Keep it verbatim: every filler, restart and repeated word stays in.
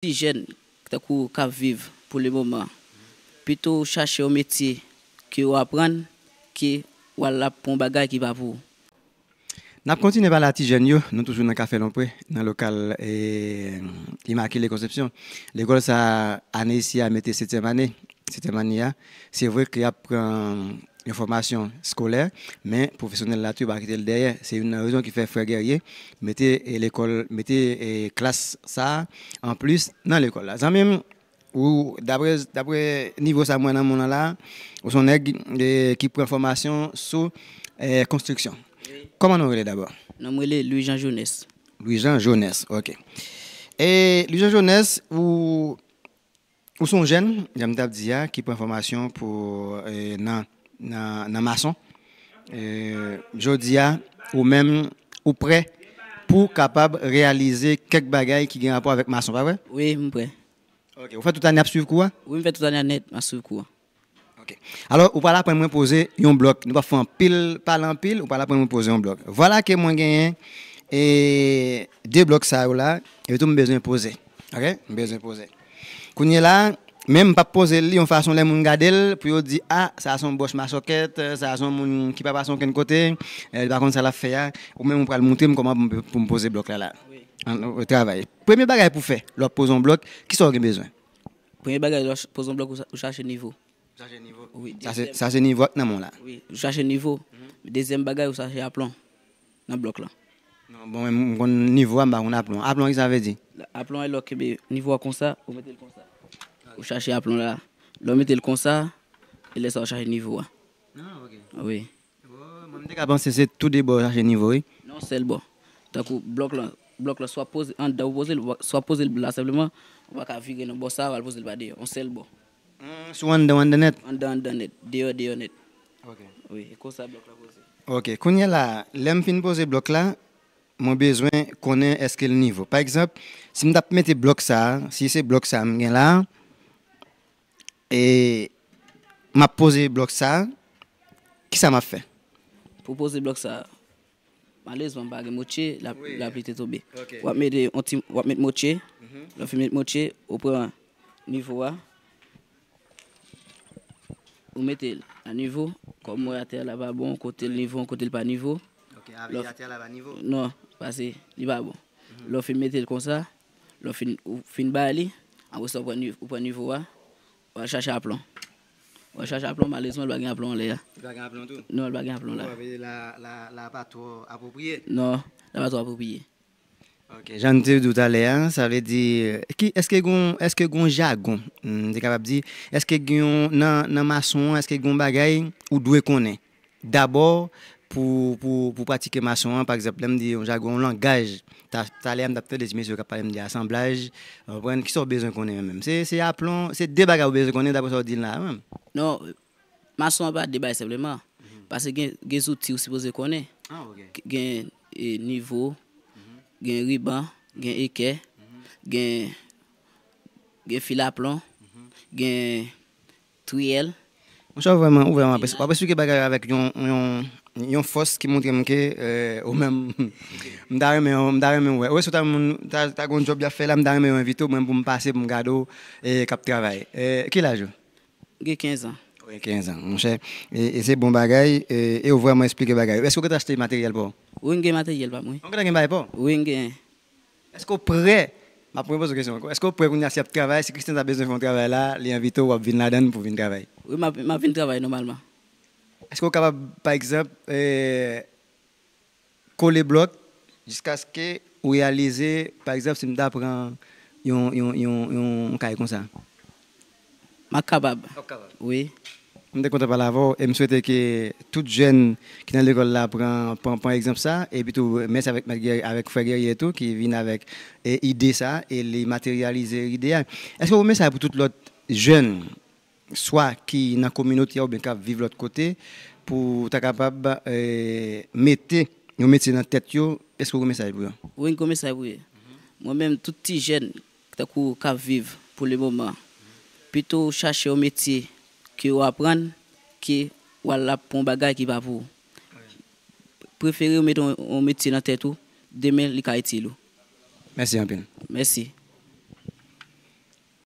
ti jèn tankou w k ap viv pou le moman, pito w chache yon metye ke w aprann ke w al ap pran yon bagay ki pa pou ou. N ap kontinye pale a ti jèn yo, nou toujou nan Kafe Lòmpre, nan lokal, e, Imakile Konsepsyon. Lekòl sa a, ane isi a, mete setyèm ane, setyèm ane a. Se vre ke y ap pran yon fòmasyon eskolè, men pwofesyonèl la tou, yo pa kite l dèyè. Se youn nan rezon ki fè Frè Guerrier mete, e, lekòl, mete, e, klas sa a anplis nan lekòl la. Zanmi m, ou, daprè, daprè nivo sa mwen nan moun nan la, ou se yon nèg, e, ki pran fòmasyon sou, e, konstriksyon. Wi. Kòman nou rele dabò? Non m rele Louis Jean Jones. Louis Jean Jones, ok. E, Louis Jean Jones, ou, ou se yon jèn, jan m t ap di a, ki pran fòmasyon pou, e, nan, nan, nan mason. E, jodi a, ou menm, ou prè pou w kapab reyalize kèk bagay ki gen rapò avèk mason, pa vre? Wi, m prè. Ok, ou fè tout ane ap swiv kou a? Wi, m fè tout ane a nèt, m ap swiv kou a. Ok. Alò, ou pral aprann mwen poze yon blòk. Nou p ap fè anpil, pale anpil, ou pral aprann mwen poze yon blòk. Vwala ke mwen genyen, e, de blòk sa yo la, epi tou m bezwen poze. Ok? M bezwen poze. Kounye la, men m p ap poze l li yon fason lè moun gade l, pou yo di, "A, sa a se yon bwòch machòkèt, sa a se yon moun ki pa pase okenn kote, e, li pa konn sa l ap fè a." Ou menm ou pral montre m kòman pou m, pou m poze blòk la la. Wi. An, travay. Premye bagay pou w fè, lè w ap poze yon blòk, kisa w gen bezwen? Premye bagay, lè w ch-, poze yon blòk, ou sa-, ou chache nivo. Ou chache nivo? Wi. Sa se, dezyèm, sa se nivo ak nan men w la. Wi, ou chache nivo. Mhm. Dezyèm bagay, ou chache aplon nan blòk lan. Non, bon, mwen, m konn nivo a, m pa konn aplon. Aplon, kisa vle di? Aplon, e lè w kenbe nivo a konsa, ou mete l konsa. Ou chache aplon la. Lè w mete l konsa, e lè sa w chache nivo a. Ah, ok. Wi. Oh, mwen, m te ka panse se tou de bò w chache nivo, wi. Non, sèl bò. Tankou blòk lan, blòk lan, swa poze anndan ou poze l, swa poze l la senpleman, ou pa ka vire nan bò sa a, w al poze l pa deyò. Yon sèl bò. Hmm, sou anndan, anndan nèt? Anndan, anndan nèt. Deyò, deyò nèt. Ok. Wi, e konsa blòk la poze. Ok, kounye a la, lè m fin poze blòk la, mwen bezwen konnen èske l nivo. Pa egzanp, si m t ap mete blòk sa a, si se blòk sa a m gen la a, e m ap poze blòk sa a, kisa m ap fè? Pou poze blòk sa a, malerezman, m pa gen motye, lap-, wi, lapli te tonbe. Ok. W ap mete yon ti, w ap met motye, mhm, lè w fin met motye, ou pran nivo a, ou mete l a nivo, kòm w wè atè a la pa bon, kote l nivo, kote l pa nivo. Ok, avè atè a la pa nivo? Non, paske li pa bon. Mhm. Lè w fin mete l konsa, lè w fin, ou fin bay li, apre sa w pran ni-, ou pran nivo a, w al chache aplon. W al chache aplon, malerezman, l pa gen aplon anlè a. Li pa gen aplon tou? Non, l pa gen aplon la. Ou pa vle la, la, la pa twò apwopriye? Non, la pa twò apwopriye. Ok, jan n te di w talè a, sa vle di, ki, èske gon, èske gon jagon, m te kapab di, èske gen yon, nan, nan mason an, èske gon bagay ou dwe konnen dabò pou, pou, pou pratike mason an, pa egzanp, lè m di yon jagon, yon langaj, ta-, talè a m t ap tande ti mesye yo k ap pale, m di asanblaj, w konprann, kisa w bezwen konnen menm? Se, se aplon, se de bagay ou bezwen konnen, daprè sa w di m la a menm. Non, mason an pa de bagay senpleman. Mhm. Paske gen, gen zouti ou sipoze konnen. Ah, ok. Gen, e, nivo, mhm, gen riban, gen ekè, mhm, gen, gen fil aplon, mhm, gen twiyèl. Monchè, ou vrèman, ou vrèman, w ap esplike bagay yo avèk yon, yon, yon fòs ki montre m ke, e, ou menm, m ta renmen, m ta renmen wè. Ou wè, si w ta moun, ta, ta gen yon djòb y ap fè la, m ta renmen yo envite w, mwen, pou m pase, pou m gade w, e, k ap travay. E, ki laj ou? Gen kenz an. Wi, kenz an, monchè. E, e se bon bagay, e, e ou vrèman esplike bagay yo. Èske ou gentan achte materyèl pa w? Wi, m gen materyèl pa m, wi. Ou gentan gen bagay pa w? Wi, m gen. Èske w prè? M ap repoze w kesyon ankò. Èske w prè kounye a si y ap travay, si Christian ta bezwen fè yon travay la, li envite w, w ap vin ladan l pou vin travay? Wi, m ap, m ap vin travay nòmalman. Èske w kapab, pa egzanp, e, kole blòk jiskaske ou reyalize, pa egzanp, si m ta pran yon, yon, yon, yon kay konsa? M ap kapab. W ap kapab? Wi. M te kontan pale avè w e m swete ke tout jèn ki nan lekòl la pran, pran, pran egzanp sa, epi tou mèsi avèk mèt Guerrier, avèk frè Guerrier tou ki vin avèk, e, ide sa e li materyalize ide a. Èske w gen mesaj pou tout lòt jèn swa ki nan kominote a oubyen k ap viv lòt kote, pou ta kapab, e, mete yon metye nan tèt yo, èske w gen mesaj pou yo? Wi, m gen mesaj pou yo. Mwen menm, tout ti jèn, tankou w k ap viv pou le moman, pito w chache yon metye ke w aprann, ke w al ap pran yon bagay ki pa pou ou. Prefere w mete yon, yon metye nan tèt ou, demen li ka itil ou. Mèsi anpil. Mèsi.